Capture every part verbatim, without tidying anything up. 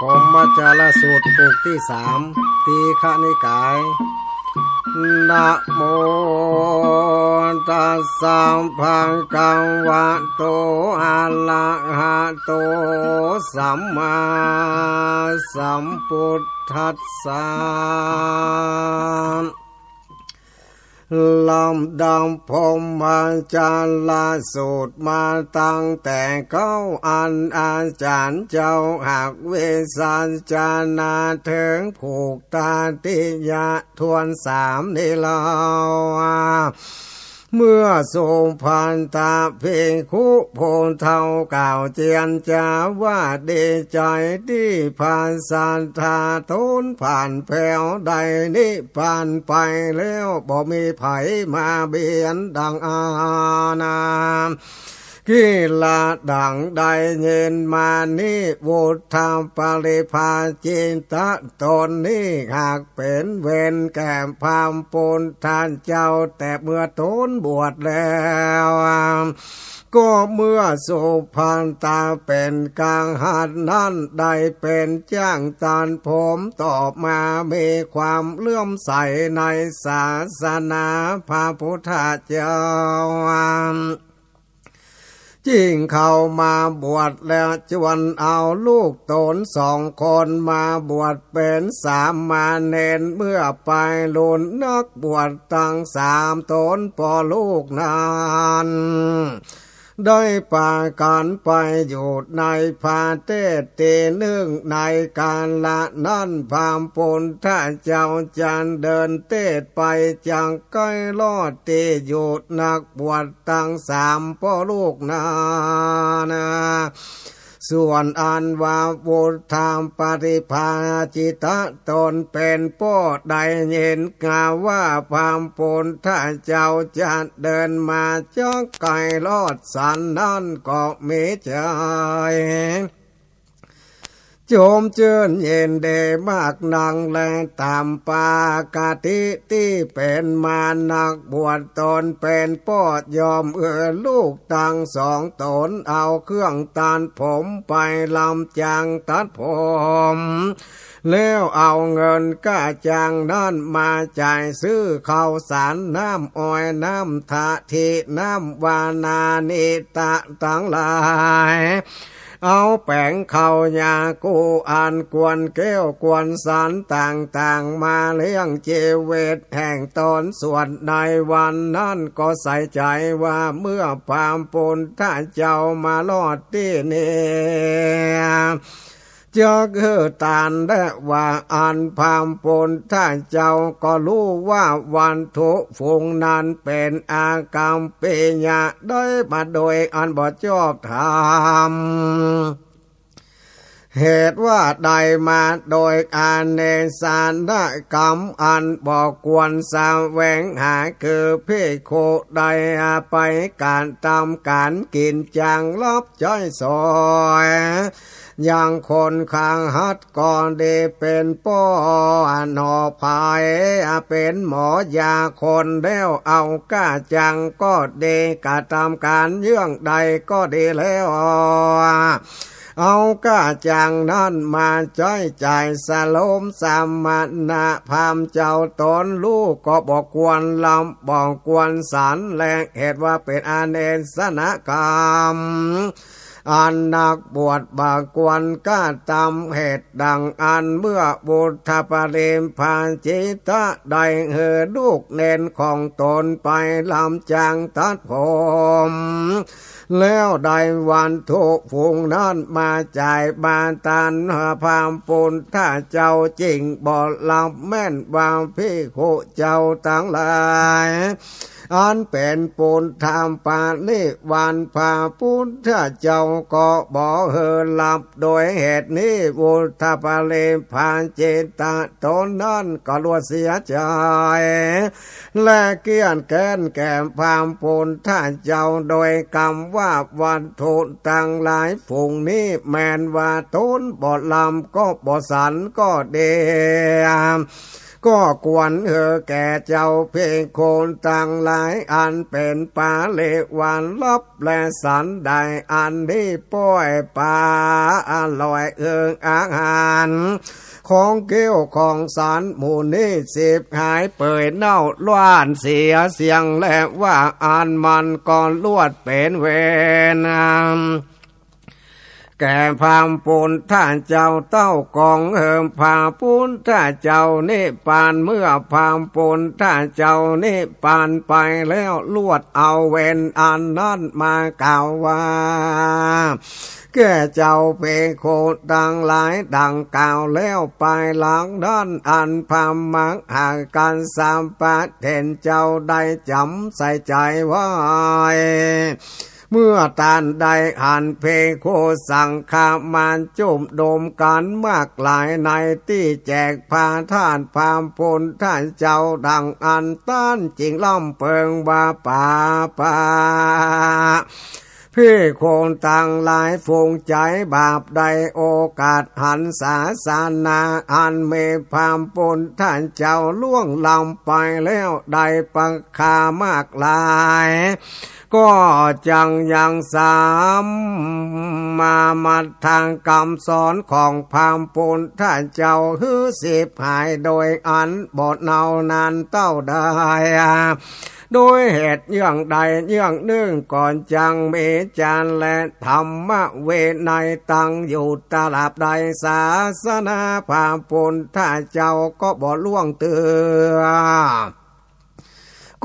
พรหมจารสูตร ผูกตี้สาม ตีฆนิกาย นะโมตัสสะ ภะคะวะโต อะระหะโต สัมมาสัมพุทธัสสะ ลำดับพรหมจารสูตรมาตั้งแต่เก๊า อันอาจ๋ารย์เจ้าหากวิสัชนาเถิงผูกตติยะถ้วนสามนี้แล้ว เมื่อสุภันทะภิกขุผู้เฒ่า กล่าวเจียรจาว่าดีใจ๋ตี้พระสัตถาต๋นผ่านแผ้วได้นิพพานไปแล้ว บ่มีใผมาเบียดดังอานา กิเลสดังได้ยินมานี้ วุทธปริภาจิตะต๋นนี้หากเป๋นเวรแก่พระพุทธเจ้า แต่เมื่อต๋นบวชแล้ว ก็เมื่อสุภันทะเป๋นกหัตถ์นั้น ได้เป๋นจ้างตัดผม ต่อมามีความเลื่อมใสในศาสนาพระพุทธเจ้า จึงเข้ามาบวชแล้ว จวนเอาลูกต๋นสองคนมาบวชเป๋นสามเณร เมื่อไปลุนนักบวชตังสามต๋นป้อลูกนั้น ได้ปากั๋นไปอยู่ในประเทศตี้นึ่ง ในกาละนั้นพระพุทธเจ้าจักเดินเทศน์ไป จักใก้รอดตี้อยู่นักบวชตังสามป้อลูกนั้น ส่วนอันว่าวุทธปริภาจิตะต๋นเป๋นป้อ ได้ยินข่าวว่าพระพุทธเจ้าจักเดินมา จักใก้รอดสันนั้น ก็มีใจ๋ จมจื้นยินดีมากนักแล ต๋ามปกติตี้เป๋นมา นักบวชต๋นเป๋นป้อย่อมเอื้อลูกตังสองต๋น เอาเครื่องตัดผมไปรับจ้างตัดผม แล้วเอาเงินค่าจ้างนั้นมาจ่ายซื้อข้าวสาร น้ำอ้อย น้ำกะทิ น้ำวานานิตะตังหลาย เอาแป๋งข้าวยาคูอันควรแก้วควรสันต่างๆ มาเลี้ยงจีวิตแห่งต๋น ส่วนในวันนั้นก็ใส่ใจ๋ว่าเมื่อพระพุทธเจ้ามารอดตี้นี่ จักหื้อตานแลว่าอั้น พระพุทธเจ้าก็ฮู้ว่าวัตถุฝูงนั้นเป๋นอากัปปิยะ ได้มาโดยอันบ่ชอบธรรม เหตุว่าได้มาโดยอเนสนกรรมอันบ่ควรแสวงหา คือภิกขุได้ไปกระทำก๋านกิ๋นจัง รับใจ๊สอย อย่างคนคหัดก็ดี เป๋นป้อหน่อไผ่ เป๋นหมอยาคน แล้วเอาก้าจังก็ดี กระทำก๋านเยื่องใดก็ดีแล้ว เอาก้าจังนั้นมาใจ๊จ่ายสลมสมณะพราหมณ์เจ้าต๋น ฮู้ก็บ่ควรหลับบ่ควรสันแล เหตุว่าเป๋นอเนสนกรรม อันนักบวชบ่ควรกระทำ เหตุดังอั้นเมื่อบุทธปริภาจิตะได้หื้อลูกเณรของต๋นไปรับจ้างตัดผม แล้วได้วัตถุฝูงนั้นมาจ่ายมาตานพระพุทธเจ้า จึงบ่หลับแม่นว่าภิกขุเจ้าตังหลาย อันเป๋นปุทธปาณิวานพระพุทธเจ้าก็บ่หื้อหลับ โดยเหตุนี้บุทธปริภาจิตะต๋นนั้นก็ลวดเสียใจ๋ และเคียดแค้นแก่พระพุทธเจ้า โดยกำว่าวัตถุตังหลายฝูงนี้ แม้นว่าต๋นบ่หลับก็บ่สันก็ดี ก็ควรหื้อแก่เจ้าภิกขุตังหลาย อันเป๋นปริวาร ฮับแลสันใด อันนี้ป้อยปาอร่อย เอิงอาหาร ของเกี้ยวของสันหมู่นี้ ฉิบหายเปื่อยเน่าร้านเสียเสี้ยง และว่าอันมันก็ลวดเป๋นเวร แก่พระพุทธเจ้าเต้ากอง หื้อพระพุทธเจ้านิพพาน เมื่อพระพุทธเจ้านิพพานไปแล้ว ลวดเอาเวรอันนั้นมากล่าวว่า แก่เจ้าภิกขุตังหลายดังกล่าวแล้ว ปายหลังนั้นอันพระมหากัสสปะเถรเจ้าได้จ๋ำใส่ใจ๋ไว้ เมื่อต้านได้หันภิกขุสังฆะมาจุมนุมกั๋นมากหลายในตี้แจกพระธาตุพระพุทธเจ้าดังอั้น ต้านจึงร่ำเปิงว่า ปาปะ ภิกขุตังหลาย ฝูงใจ๋บาปได้โอกาสหันศาสนาอันมีพระพุทธเจ้าล่วงลับไปแล้ว ได้ประคามากหลาย ก็จักยังสามามัตถกำสอนของพระพุทธเจ้าหื้อฉิบหาย โดยอันบ่เนานั้นเต้าใด โดยเหตุเยื่องใดเยื่องนึ่ง ก็จักมีจาระธรรมวินัยตั้งอยู่ตราบใด ศาสนาพระพุทธเจ้าก็บ่ล่วงเตื้อ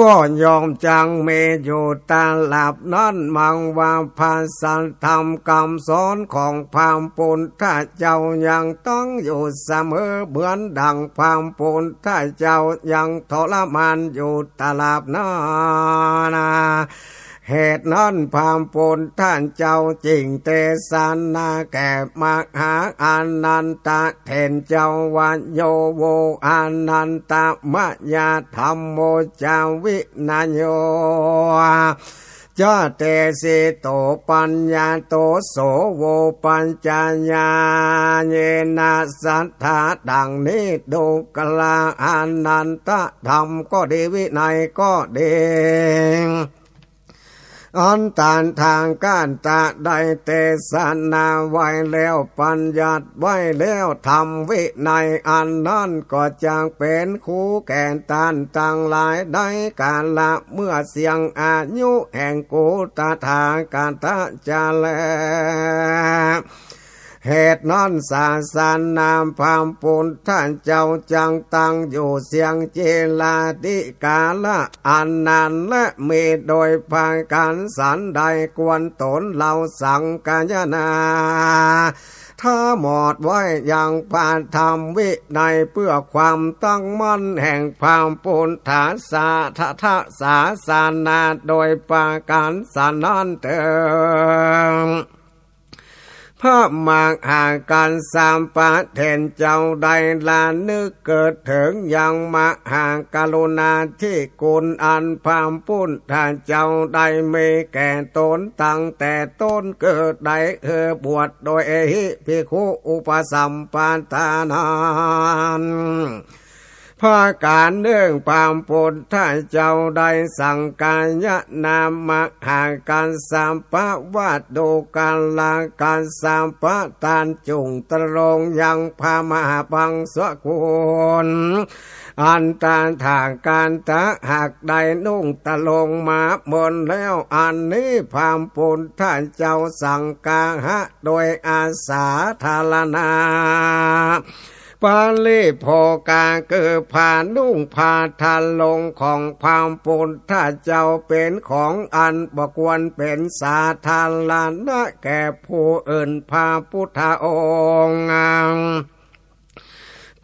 ก็ย่อมจักมีอยู่ตราบนั้น หมายว่าพระสัทธรรมกำสอนของพระพุทธเจ้ายังตั้งอยู่เสมอ เหมือนดังพระพุทธเจ้ายังทรมานอยู่ตราบนั้น เหตุนั้นพระพุทธเจ้าจึงเตสนาแก่มหาอานันทะเถรเจ้าว่า โย โว อานันทะ มะยาธัมโม จา วินัยโย จา เตสิโต ปัญญาโต โส โว ปัญจญาเณนะ สัทธา ดังนี้ ดูกรา อานันทะ ธรรมก็ดี วินัยก็ดี อันตถาคตะได้เตสนาไว้แล้ว บัญญัติไว้แล้ว ธรรมวินัยอันนั้นก็จักเป๋นครูแก่ต้านตังหลาย ในกาละเมื่อเสี้ยงอายุแห่งกูตถาคตะจะแล เหตุนั้นศาสนาพระพุทธเจ้าจักตั้งอยู่เสี้ยงเจลาธิกาละอันนั้น และมีโดยประก๋านสันใด ควรตนเฮาสังคายนา ถาวรไว้ยังพระธรรมวินัย เพื่อความตั้งมั่นแห่งพระพุทธศาสนา โดยประก๋านสันนั้นเตอ พระมหากัสสปะเถรเจ้าได้ระลึกเถิงยังมหากรุณาธิคุณอันพระพุทธเจ้าได้มีแก่ตนตั้งแต่ต้นเกิด ได้หื้อบวชโดยอหิภิกขุอุปสัมปทานั้น ประก๋านนึ่ง พระพุทธเจ้าได้สักกายนามหากัสสปะว่า ดูกรากัสสปะ ต้านจุ่งตรงยังพระมหาปัญจสกุล อันตถาคตะหากได้นุ่งตรงมาเมินแล้ว อันนี้พระพุทธเจ้าสักกาหะโดยอาสาธารณะ ปริโภคา คือผ้านุ่งผ้าตรงของพระพุทธเจ้าเป๋นของอันบ่ควรเป๋นสาธารณะแก่ผู้อื่น พระพุทธองค์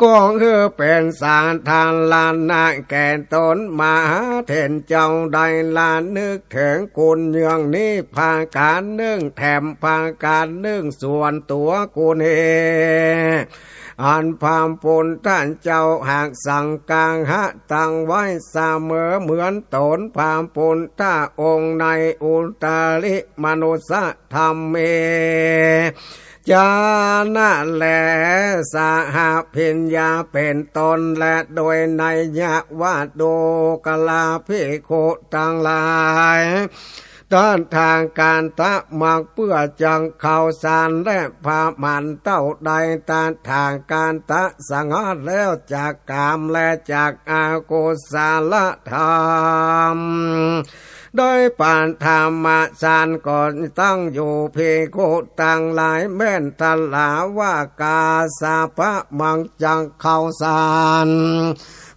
ก็คือเป๋นสาธารณะแก่ตน มหาเถรเจ้าได้ระลึกเถิงคุณเยื่องนี้ประก๋านนึ่ง แถมประก๋านนึ่งส่วนตั๋วกุณเอง อันพระพุทธเจ้าหากสักกาหะตั้งไว้เสมอเหมือนตน พระพุทธองค์ในอุตริมนุสสธรรมเม จานะแล สหภิญญาเป๋นต้น และโดยนัยยะว่า ดูกราภิกขุตังหลาย ตถาคตะมักเปื้อจักเข้าฌาน และพระหมั้นเต้าใดตถาคตะสงัดแล้วจากกามและจากอกุศลธรรม โดยปฐมฌานก็ตั้งอยู่ ภิกขุตังหลาย แม่นทราบว่ากัสสปะมักจักเข้าฌาน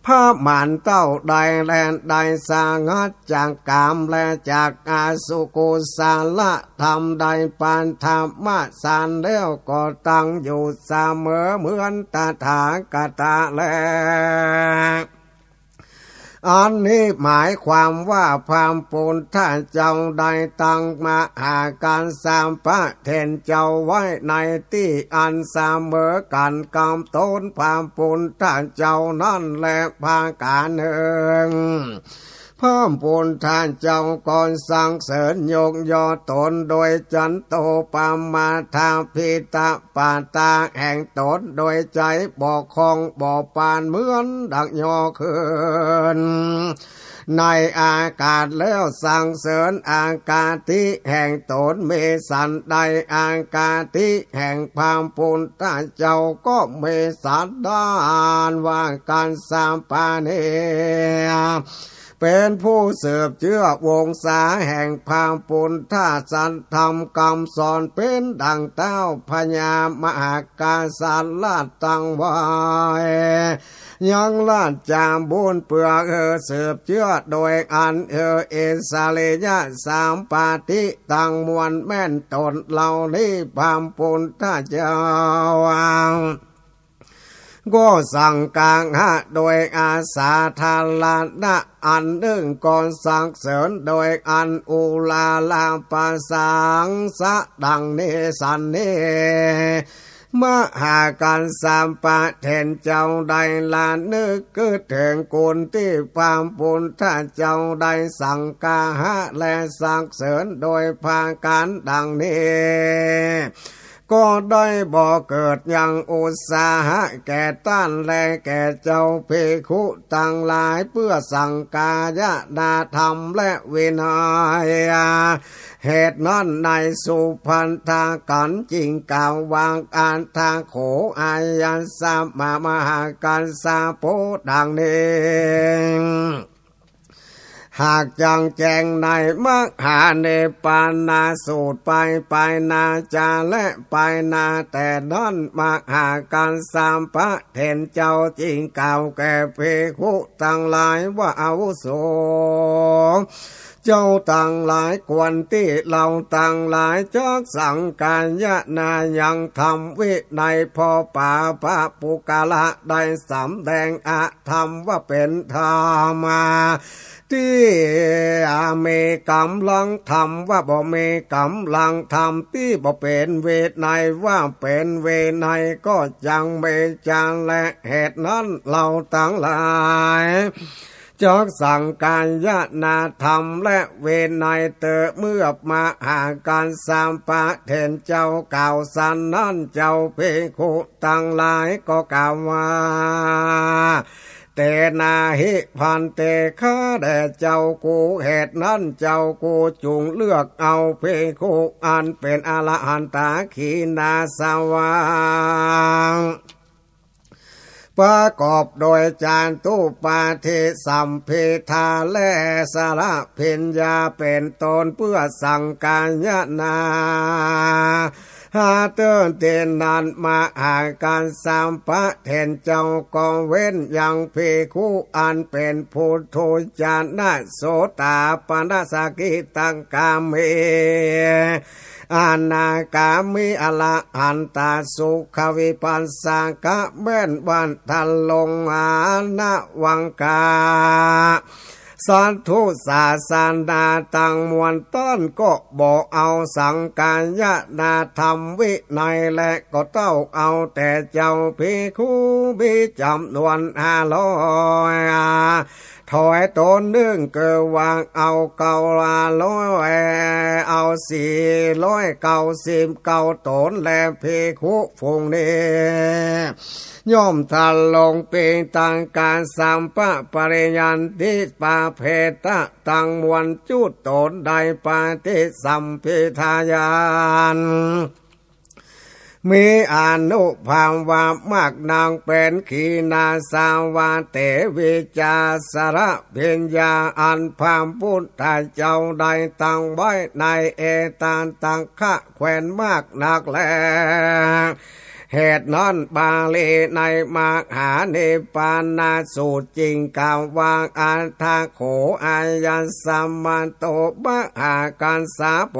พระหมั้นเต้าใดแลได้สงัดจากกามและจากอกุศลธรรม ได้ปฐมฌานแล้วก็ตั้งอยู่เสมอเหมือนตถาคตะแล อันนี้หมายความว่าพระพุทธเจ้าได้ตั้งมหากัสสปะเถรเจ้าไว้ในตี้อันเสมอกั๋นกับต๋น พระพุทธเจ้านั้นแล ประก๋านหนึ่ง พระพุทธเจ้าก็สรรเสริญยกย่อต๋นโดยจันโตปมาทา ปิตปาทาแห่งต๋นโดยใจ๋บ่คล่องบ่ปานเหมือนดังยอขึ้นในอากาศ แล้วสรรเสริญอากาติแห่งต๋น มีสันใดอากาติแห่งพระพุทธเจ้าก็มีสันดานว่ากัสสปะนี้ เป๋นผู้สืบเจื้อวงศาแห่งพระพุทธสัตธรรมกำสอน เป๋นดังเต้าพญามหากัสสปะตังไว้ ยังราชบุตรเปื้อหื้อสืบเจื้อโดยอั้น หื้ออิสริยสามปาติตังมวลแม่นต๋นเหล่านี้ พระพุทธเจ้า ก็สังฆะโดยอาสาธารณะอันนึ่ง ก็สรรเสริญโดยอันอุราลาปสังสะดังนี้สันนี้ มหากัสสปะเถรเจ้าได้ระนึกกึ๊ดเถิงคุณตี้พระพุทธเจ้าได้สังฆะและสรรเสริญโดยประก๋านดังนี้ ก็ได้บ่เกิดยังอุตสาหะแก่ต้านและแก่เจ้าภิกขุตังหลาย เปื้อสังฆายนาธรรมและวินัย เหตุนั้นในสุภัททกัณฑ์จึงกล่าวว่า อัตถะโข อายัสมะ มหากัสสโป ดังนี้ หากจักแจ้งในมหานิพพานะสูตรไป ไปนาจาและไปนาแต่นั้น มหากัสสปะเถรเจ้าจึงกล่าวแก่ภิกขุตังหลายว่า อาวุโส เจ้าตังหลายควรตี้เฮาตังหลายจักสังฆายนายังธรรมวินัย เพราะปาปะปุคคละได้สำแดงอธรรมว่าเป๋นธรรม ตี้มีก๋ำลัง ธรรมว่าบ่มีก๋ำลัง ธรรมตี้บ่เป๋นวินัยว่าเป๋นวินัยก็จักมีจา และเหตุนั้นเฮาตังหลายจักสังฆายนาธรรมและวินัยเต๊อะ เมื่อมหากัสสปะเถรเจ้ากล่าวสันนั้น เจ้าภิกขุตังหลายก็กล่าวว่า เตนะหิภันเต ข้าแด่เจ้ากู เหตุนั้นเจ้ากูจุ่งเลือกเอาภิกขุอันเป๋นอรหันตาขีณาสวะ ประกอบโดยจาตุปาฏิสัมภิทาและสหภิญญาเป๋นต้น เปื้อสังฆายนา หาเต๊อะตี้นั้น มหากัสสปะเถรเจ้าก็เว้นยังภิกขุอันเป๋นปุถุชน โสตาปันนะ สกิทาคามี อนาคามี อรหันตา สุขวิปัสสกะ แม่นว่าทรงอาสวังคา สัตถุศาสนาตังมวลต้านก็บ่เอาสังฆายนาธรรมวินัยแล ก็เต้าเอาแต่เจ้าภิกขุมีจ๋ำนวนห้าร้อย ถอยต๋นนึ่งก็ว่าเอาเก้าร้อย เอาสี่ร้อยเก้าสิบเก้าต๋นแล ภิกขุฝูงนี้ ย่อมทรงปิฏฐังกัสสัมปะปะริยันติปะเภทะตังมวลจุดต๋นได้ปฏิสัมภิทาญาณ มีอานุภาพมากนัก เป๋นขีณาสวะเถวี จาสระภิญญา อันพระพุทธเจ้าได้ตั้งไว้ในเอตทัคคะแคว้นมากนักแล เหตุนั้นบาลีในมหานิพพานสูตรจึงกล่าวว่า อัฏฐโข อายัสมะโต มหากัสสโป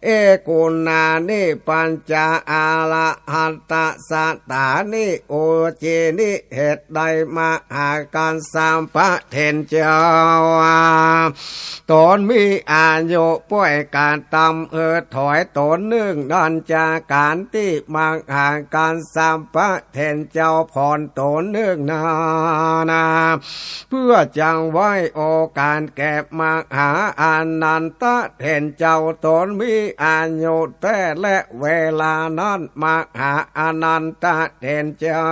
เอกุณานิปัญจะ อะระหัตตะสะตานิ อุจจินิ เหตุใดมหากัสสปะเถรเจ้า ต๋นมีอายุป้อยกระตำ เออ ถอยต๋นนึ่งนั้นจากก๋านตี้มหากัสสปะเถรเจ้าผ่อนต๋นนึ่งนานา เปื้อจักไว้โอกาสแก่มหาอานันทะเถรเจ้า ต๋นมีอายุแต๊แล เวลานั้นมหาอานันทะเถรเจ้า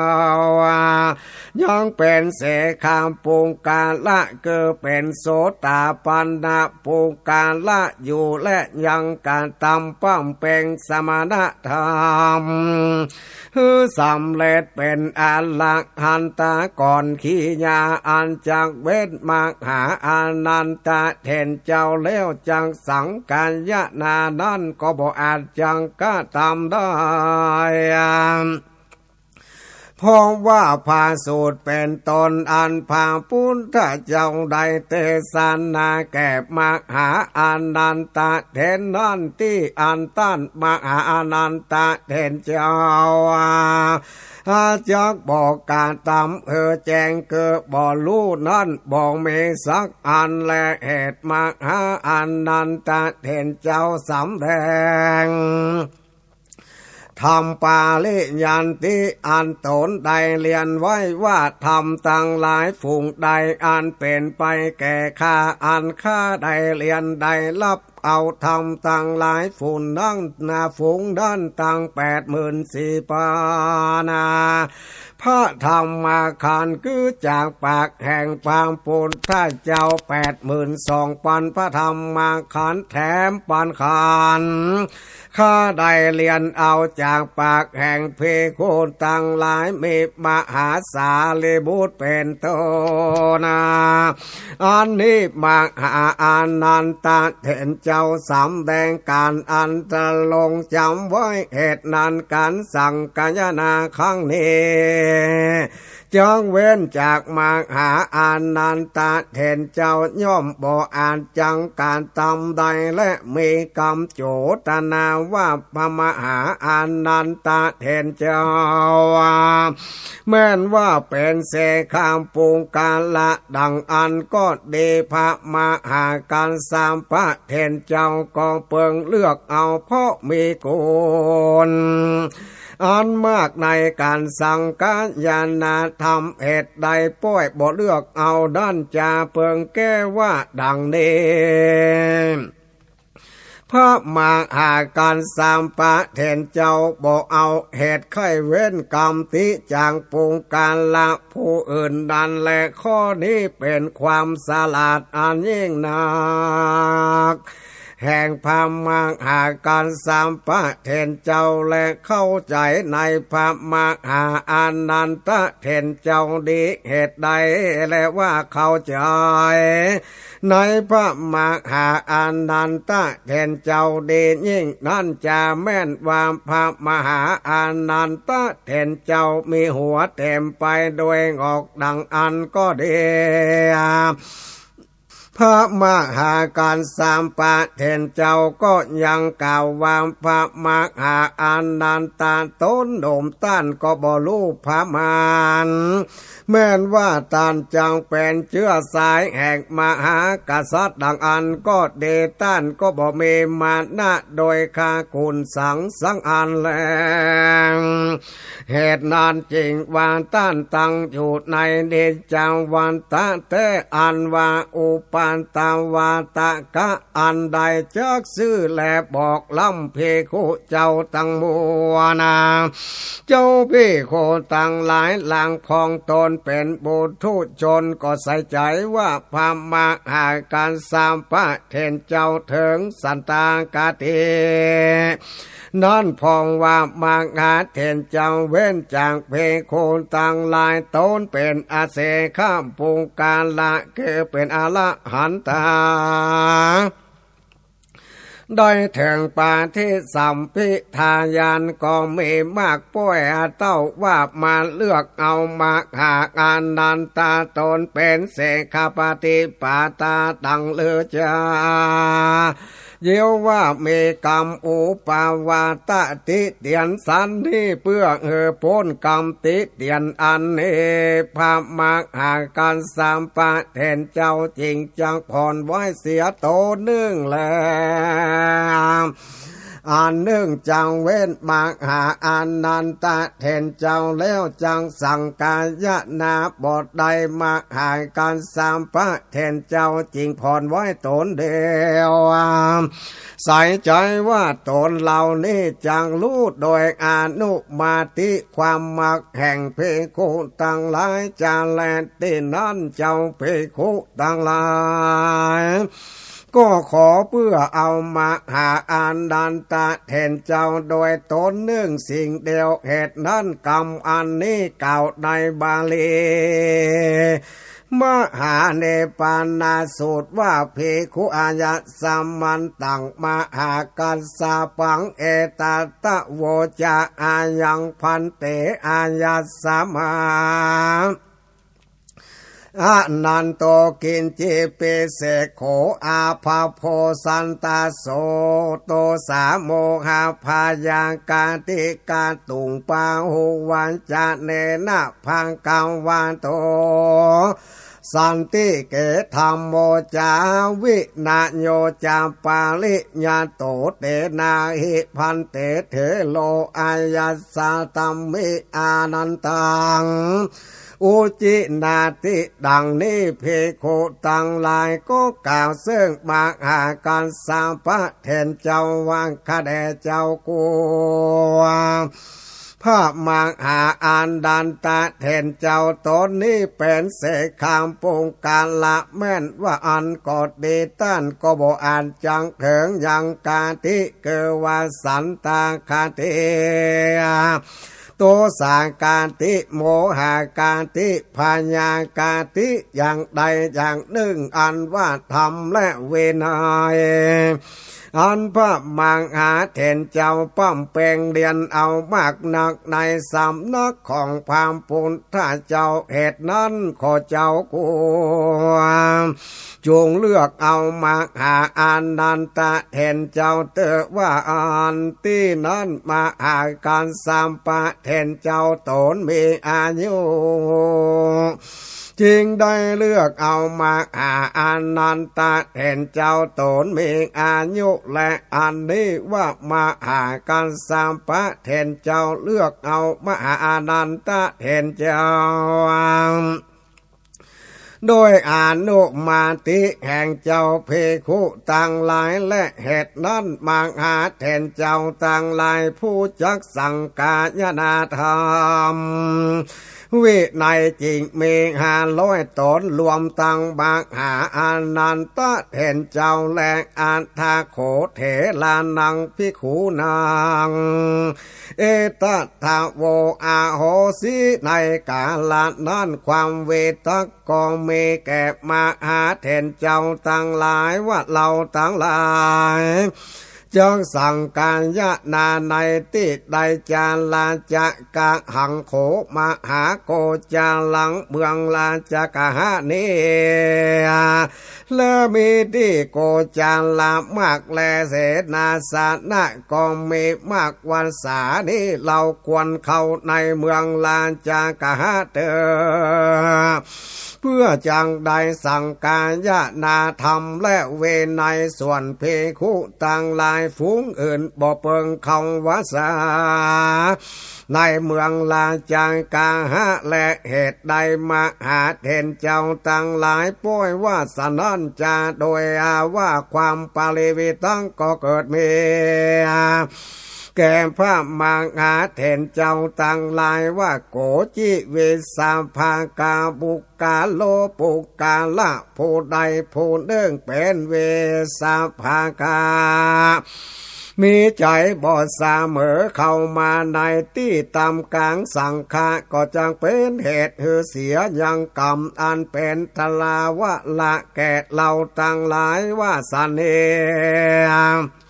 ยังเป๋นเสขาปุคคละ คือเป๋นโสตาปันนปุคคละอยู่แล ยังกระตำบำเพ็งสมณธรรม หื้อสำเร็จเป๋นอรหันตะก่อน ขีณาอันจักเว้นมหาอานันทะเถรเจ้าแล้ว จักสังฆายนานั้นก็บ่อาจจักกระตำได้ เพราะว่าพระสูตรเป๋นต้นอันพระพุทธเจ้าได้เตสนาแก่มหาอานันทะเถรนั้นตี้อันต้านมหาอานันทะเถรเจ้า อาจักบ่กระตำหื้อแจ้งคือบ่ฮู้นั้นบ่มีสักอันแล เหตุมหาอานันทะเถรเจ้าสำแดงธรรมปริยันติอันต๋นได้เฮียนไว้ว่า ธรรมตังหลายฝูงใดอันเป๋นไปแก่ข้า อันข้าได้เฮียนได้ฮับ เอาธรรมตังหลายฝูงนั้นนา ฝูงนั้นตังแปดหมื่นสี่พันนา พระธรรมขันธ์คือจากปากแห่งพระพุทธเจ้าแปดหมื่นสองพันพระธรรมขันธ์แถมปันขันธ์ ข้าได้เฮียนเอาจากปากแห่งภิกขุตังหลาย มีมหาสารีบุตรเป๋นต้นนา อันนี้มหาอานันทะเถรเจ้าสำแดงก๋านอันตรงจ๋ำไว้ เหตุนั้นก๋านสังฆายนาครั้งนี้ จักเว้นจากมหาอานันทะเถรเจ้าย่อมบ่อาจจักกระตำได้ และมีกำโจทนาว่า พระมหาอานันทะเถรเจ้า แม้นว่าเป๋นเสขาปุคคละดังอั้นก็ดี พระมหากัสสปะเถรเจ้าก็เปิงเลือกเอา เพราะมีกุณอันมากในก๋านสังฆายนาธรรม เหตุใดป้อยบ่เลือกเอานั้น จะเปิงแก้ว่าดังนี้ พระมหากัสสปะเถรเจ้าบ่เอาเหตุใค่เว้นกำติจากปุคคละผู้อื่นนั้นแล ข้อนี้เป๋นความฉลาดอันยิ่งนัก แห่งพระมหากัสสปะเถรเจ้า และเข้าใจ๋ในพระมหาอานันทะเถรเจ้าดี เหตุใดแลว่าเข้าใจ๋ในพระมหาอานันทะเถรเจ้าดียิ่งนั้น จะแม้นว่าพระมหาอานันทะเถรเจ้ามีหัวเต๋มไปด้วยหงอกดังอั้นก็ดี พระมหากัสสปะเถรเจ้าก็ยังกล่าวว่า พระมหาอานันทะ ต๋นหนุ่มต้านก็บ่ฮู้ประมาณ แม่นว่าต้านจักเป๋นเจื้อสายแห่งมหากษัตริย์ดังอั้นก็ดี ต้านก็บ่มีมานะโดยค่ากู๋นสังสังอันแล เหตุนั้นจึงว่าต้านตั้งอยู่ในนิจจวัฏฏะแต๊ อันว่าอุปัตตวัฏฏะ อันใดจักจื้อแลบอกล้ำภิกขุเจ้าตังมวลนา เจ้าภิกขุตังหลาย หลังพ่องต๋นเป๋นปุถุชนก็ใส่ใจ๋ว่าพระมหากัสสปะเถรเจ้าเถิงสันตาคติ นั้นพ่องว่ามหาเถรเจ้าเว้นจากภิกขุตังหลาย ต๋นเป๋นอเสขะปุคคละ คือเป๋นอรหันตา ได้เถิงปฏิสัมภิทาญาณ ก็มีมากป้อยเต้าว่ามาเลือกเอามหาอานันทะต๋นเป๋นเสขะปฏิปาทาดังลือจา เยียะว่ามีกำอุปวาทะติเตียนสันนี้ เปื้อหื้อป๊นกำติเตียนอันนี้ พระมหากัสสปะเถรเจ้าจึงจักผ่อนไว้เสียโตนึ่งแล อันนึ่งจักเว้นมหาอานันทะเถรเจ้าแล้ว จักสังคายนาบ่ได้ มหากัสสปะเถรเจ้าจึงผ่อนไว้ต๋นเดียว ใส่ใจ๋ว่าต๋นเหล่านี้จักฮู้โดยอนุมาติความมักแห่งภิกขุตังหลายจาแล ตี้นั้นเจ้าภิกขุตังหลาย ก็ขอเปื้อเอามหาอานันทะเถรเจ้าโดยต๋นนึ่งสิ่งเดียว เหตุนั้นกำอันนี้กล่าวในบาลี มหาเนปานาสูตรว่า ภิกขุอายัสมันตัง มหากัสสปัง เอตัตถะโวจา อายังภันเต อายัสมา อานันโต กิญจิปิเสโข อาภะโพ สันตะโส โตสา โมหะพยาคาติกะตุง ปะหุวัจจะเนนะ ภะคะวะโต สันติเก ธัมโม จา วินะโย จะ ปะริญญาโต เตนะหิ ภันเต เถโร อายัสสะ ธัมมิ อานันตัง อุจินาติ ดังนี้ ภิกขุตังหลายก็กล่าวเซิ่งมหากัสสปะเถรเจ้าว่า ข้าแด่เจ้ากู พระมหาอานันทะเถรเจ้าต๋นนี้เป๋นเสขะปุคคละ แม่นว่าอันก็ดี ต้านก็บ่อาจจักเถิงยังคติ คือว่าสันตาคติ โตสาคติ โมหะคติ พยาคติ อย่างใดอย่างนึ่ง อันว่าธรรมและวินัย อันพระมหาเถรเจ้าปำเพ็งเฮียนเอามากนักในสำนักของพระพุทธเจ้า เหตุนั้นข้าเจ้ากู จงเลือกเอามหาอานันทะเถรเจ้าเต๊อะว่าอัน ตี้นั้นมหากัสสปะเถรเจ้าต๋นมีอายุ จึงได้เลือกเอามหาอานันทะเถรเจ้าต๋นมีอายุแล อันนี้ว่ามหากัสสปะเถรเจ้าเลือกเอามหาอานันทะเถรเจ้า โดยอนุมาติแห่งเจ้าภิกขุตังหลาย และเหตุนั้นมหาเถรเจ้าตังหลาย ผู้จักสังคายนาธรรม วินัยจึงมีห้าร้อยต๋น รวมตังมหาอานันทะเถรเจ้า และอัฏฐโขเถรานังภิกขุนัง เอตัตถะโว อโหสิ ในกาละนั้นความวิตกก็มีแก่มหาเถรเจ้าตังหลายว่า เราตังหลาย จักสังคายนาในตี้ใด จาราจะกะหัง โข มหาโกจารัง เมืองราชคฤหะนี้ และมีตี้โกจาระมาก และเสนาสนะก็มีมาก วัสสานี้ เฮาควรเข้าในเมืองราชคฤหะเต๊อะ เพื่อจักได้สังคายนาธรรมและวินัย ส่วนภิกขุตังหลายฝูงอื่นบ่เปิงเข้าวัสสาในเมืองราชคฤหะแล เหตุใดมหาเถรเจ้าตังหลายป้อยว่าสนั้นจา โดยอาว่าความปริวิทังก็เกิดมี แก่พระมหาเถรเจ้าตังหลายว่า โก จิ วิสสภากา ปุคคโล ปุคคละ ผู้ใดผู้นึ่งเป๋นวิสสภากา มีใจ๋บ่เสมอเข้ามาในตี้ต่ำก๋างสังฆะ ก็จักเป๋นเหตุหื้อเสียยังกรรมอันเป๋นทราวะละแก่เฮาตังหลายว่าสันนี้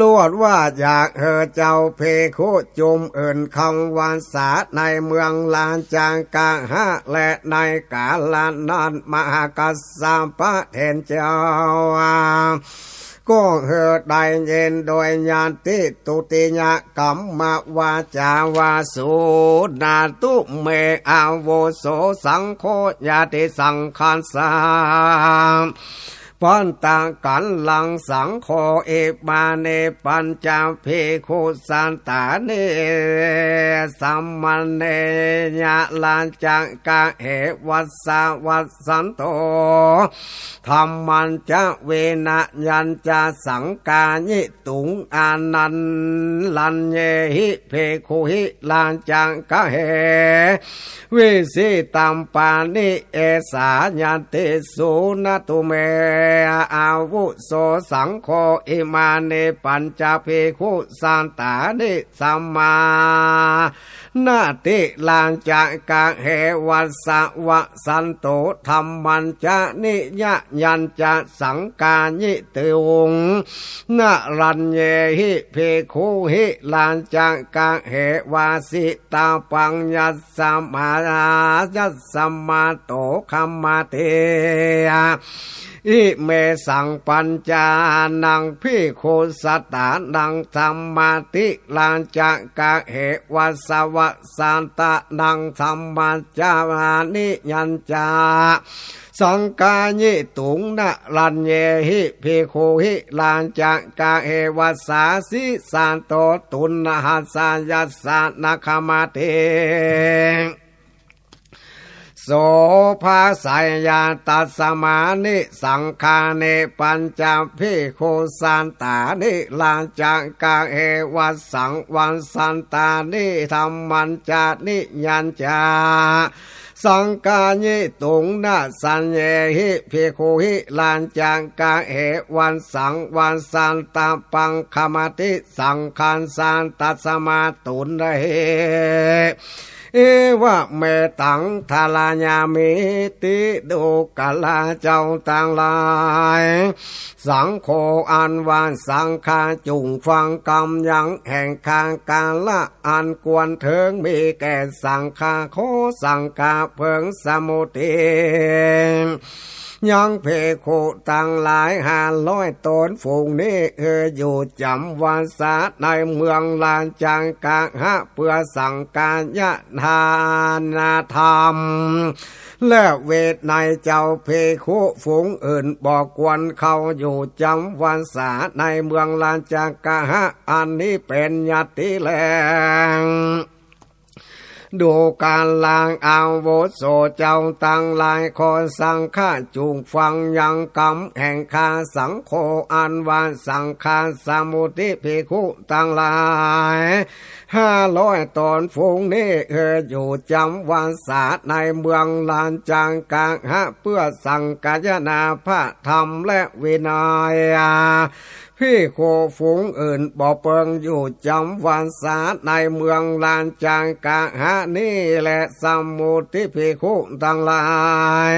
ลวดว่าอยากหื้อเจ้าภิกขุจุ่มอื่นเข้าวัสสาในเมืองราชคฤหะ และในก๋าละนั้นมหากัสสปะเถรเจ้า ก็หื้อได้ยินโดยญาติ ตุติยกัมมวาจาว่า สุณาตุ เม อาวุโส สังโฆ ญาติสังคัสสะ ปัตตะกัลลัง สังโฆ อิมานิ ปัญจ ภิกขุสัตตานิ ธัมมะเนยะ รัจจกะเห วัสสะ วัสสันโต ธัมมัญจะ วินะยัญจะ สังคายิตุง อานัน รัญเยหิ ภิกขุหิ รัจจกะเห วิสิตัมปานิ เอสา ญาติ สุณาตุ เม อาวุโส สังโฆ อิมานิ ปัญจ ภิกขุสัตตานิ ธัมมา นาติ รัจจกะเห วัสสะ วัสสันโต ธัมมัญจะ นิยะยัญจะ สังคายิตุง นะรัญเยหิ ภิกขุหิ รัจจกะเห วาสิตาปัง ยัสสะมา ยัสสะมาโต คัมมาติ อิเมสัง ปัญจานัง ภิกขุสัตตานัง ธัมมาติ รัจจกะเห วัสสะ วัสสันตานัง ธัมมัญจะ นิยัญจะ สังคายิตุง นะรัญเยหิ ภิกขุหิ รัจจกะเห วัสสา สิสาโต ตุนหัสสา ยัสสะ นะ คัมมาติ โสภาสัยยา ตัสสมานิ สังคานิ ปัญจ ภิกขุสัตตานิ รัจจกะเห วัสสัง วัสสันตานิ ธัมมัญจะ นิยัญจะ สังคายิตุง นะสัญเยหิ ภิกขุหิ รัจจกะเห วัสสัง วัสสันตะปัง คัมมาติ สังคัสสา ตัสสมา ตุนหิ เอวะเมตัง ทารายามิติ ดูกราเจ้าตังหลาย สังโฆ อันว่าสังฆา จุ่งฟังกำยังแห่งข้ากาละอันควรเถิงมีแก่สังฆา ขอสังฆาเผิงสมุติ ยังภิกขุตังหลายห้าร้อยต๋นฝูงนี้ หื้ออยู่จ๋ำวัสสาในเมืองราชคฤหะ เปื้อสังคายนาธรรม และวินัย เจ้าภิกขุฝูงอื่นบ่ควรเข้าอยู่จ๋ำวัสสาในเมืองราชคฤหะ อันนี้เป๋นยัตติแล ดูกราอาวุโสเจ้าตังหลาย ขอสังฆาจุ่งฟังยังกำแห่งข้า สังโฆ อันว่าสังฆาสมุติ ภิกขุตังหลายห้าร้อยต๋นฝูงนี้ หื้ออยู่จ๋ำวัสสาในเมืองราชคฤหะ เปื้อสังคายนาพระธรรมและวินัย ภิกขุฝูงอื่นบ่เปิงอยู่จ๋ำวรรษาในเมืองราชคฤหะนี้แล สมมุติภิกขุตังหลาย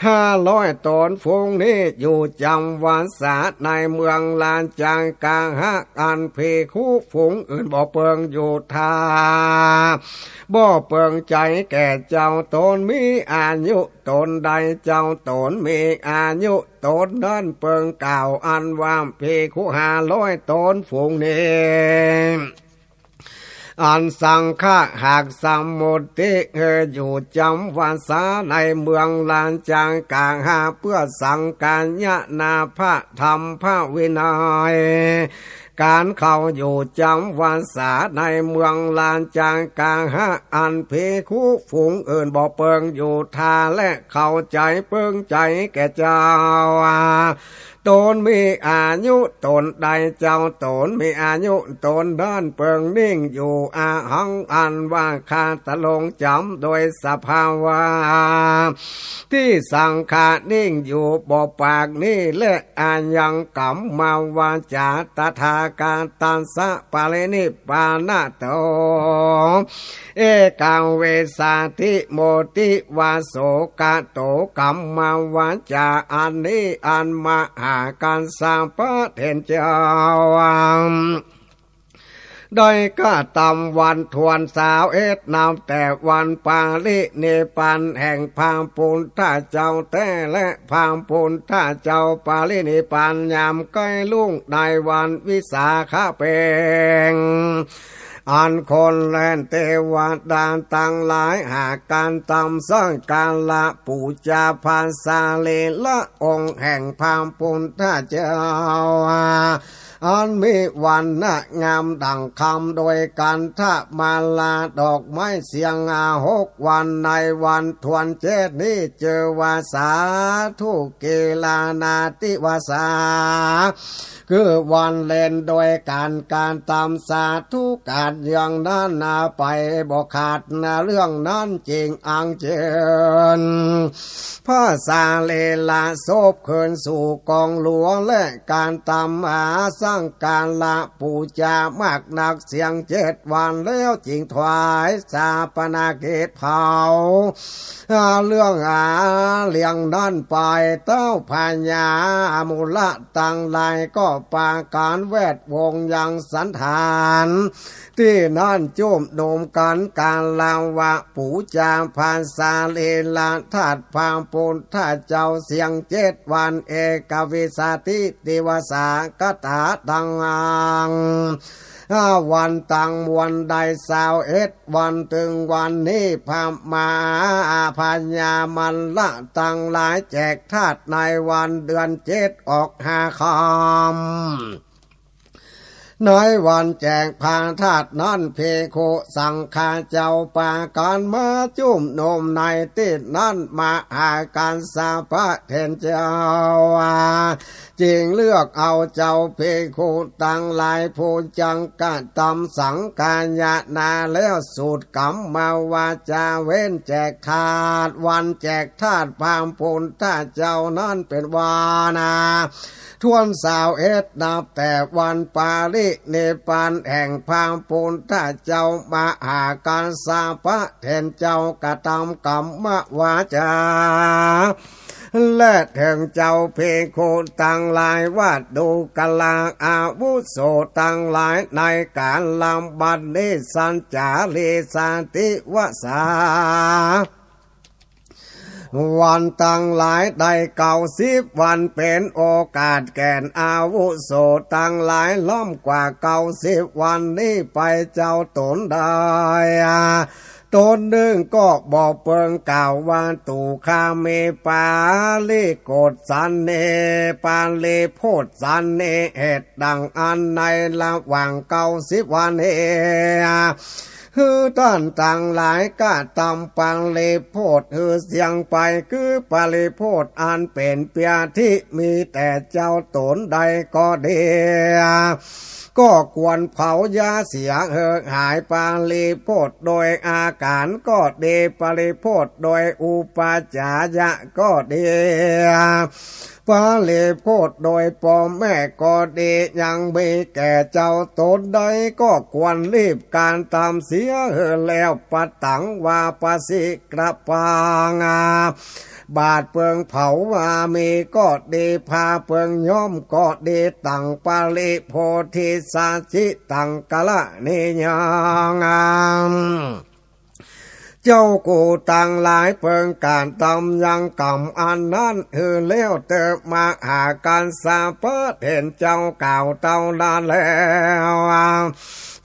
ห้าร้อยต๋นฝูงนี้อยู่จ๋ำวรรษาในเมืองราชคฤหะ อันภิกขุฝูงอื่นบ่เปิงอยู่ท่า บ่เปิงใจ๋แก่เจ้า ต๋นมีอายุต๋นใด เจ้าต๋นมีอายุต๋นนั้น เปิงกล่าวอันว่าภิกขุห้าร้อยต๋นฝูงนี้ อันสังฆะหากสมมุติ เออ อยู่จ๋ำวรรษาในเมืองราชคฤหะ เปื้อสังคายนาพระธรรมพระวินัย ก๋านเข้าอยู่จ๋ำวรรษาในเมืองราชคฤหะ อันภิกขุฝูงอื่นบ่เปิงอยู่ท่า และเข้าใจ๋เปิงใจ๋แก่เจ้า ต๋นมีอายุต๋นใด เจ้าต๋นมีอายุต๋นนั้น เปิงนิ่งอยู่ อหัง อันว่าข้าตะลงจ๋ำโดยสภาวะ ตี้สังฆะนิ่งอยู่บ่ปากนี้แล อายังกัมมวาจา ตถาคตัสสะปรินิพพานะโต เอกัง เวสสาติ โมติ วา โสกะโต กัมมวาจา อันนี้อันมหากัสสปะเถรเจ้า ได้กระตำวันถ้วนซาวเอ็ด นับแต่วันปรินิพพานแห่งพระปุทธเจ้าแต๊ และพระปุทธเจ้าปรินิพพานยามใก้รุ่งในวันวิสาขะเพ็ง อันคนและเตวดาตังหลายหากกระตำสักการะปู๋จาพระสรีระองค์แห่งพระปุทธเจ้า อันมีวรรณะงามดั่งคำ โดยคันธมาลาดอกไม้เสียงหาหกวัน ในวันถ้วนเจ็ดนี้ จื้อว่าสาธุเกลานาทิวาสา คือวันเล่น โดยก๋านกระตำสาธุก๋านอย่างนั้นนาไปบ่ขาดนา เรื่องนั้นจริงอังเจิญ พระสรีระศพคืนสู่กองหลวง และก๋านตำหาสักการะปู๋จามากนักเสียงเจ็ดวัน แล้วจึงถวายฌาปนกิจเผา เรื่องอาเรื่องนั้นไป เต้าพญาอมูละตังหลายก็ปาก๋านแวดวงยังสันฐาน ตี้นั้นจุมนุมกั๋นกราบไหว้ปู๋จาพระสรีระธาตุพระปุทธเจ้าเสียงเจ็ดวัน เอกวิสสาติติวาสา คาถาตังอัง ห้าวันตังมวลได้ซาวเอ็ดวัน ตึงวันนี้พระมหาพญามัลละตังหลายแจกธาตุในวันเดือนเจ็ดออกห้าค่ำ ในวันแจกพระธาตุนั้น ภิกขุสังฆะเจ้าปากั๋นมาจุมนุมในตี้นั้น มหากัสสปะเถรเจ้า จึงเลือกเอาเจ้าภิกขุตังหลาย ผู้จักกระตำสังฆายนาแล้ว สูดกัมมวาจาเว้นแจกธาตุ วันแจกธาตุพระปุทธเจ้านั้นเป๋นวันนา ถ้วนซาวเอ็ด นับแต่วันปรินิพพานแห่งพระปุทธเจ้า มหากัสสปะเถรเจ้ากระตำกัมมวาจา และเถิงเจ้าภิกขุตังหลาย ว่าดูกราอาวุโสตังหลาย ในก๋าลบัดนี้สันจาริสติวาสา วันตังหลายได้เก้าสิบวัน เป๋นโอกาสแก่อาวุโสตังหลาย ล้ำกว่าเก้าสิบวันนี้ไป เจ้าต๋นได้ ต๋นนึ่งก็บ่เปิงกล่าวว่า ตุคาเมปาริโภชสันเน ปาริโภชสันเน เหตุดังอั้นในระหว่างเก้าสิบวันนี้ หื้อต้านตังหลายกระตำปาริโภชหื้อเสี้ยงไป คือปาริโภชอันเป๋นเปียทิ มีแต่เจ้าต๋นได้ก็ดี ก็ควรเผาอย่าเสียหื้อหาย ปริโภคโดยอาหารก็ดี ปริโภคโดยอุปาจาระก็ดี ปริโภคโดยป้อแม่ก็ดี ยังมีแก่เจ้าต๋นใดก็ควรรีบกระทำเสียหื้อแล้ว ปะตัง วาปะสิกะปัง บาตรเปิงเผาว่ามีก็ดี ผ้าเปิงย้อมก็ดี ตัง ปริโพธิสัจฉิตัง กะระณียัง เจ้ากูตังหลายเปิงกระทำยังกรรมอันนั้นหื้อแล้วเต๊อะ มหากัสสปะเถรเจ้ากล่าวเต้านั้นแล้ว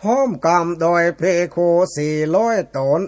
พร้อมกำโดยภิกขุสี่ร้อยต๋น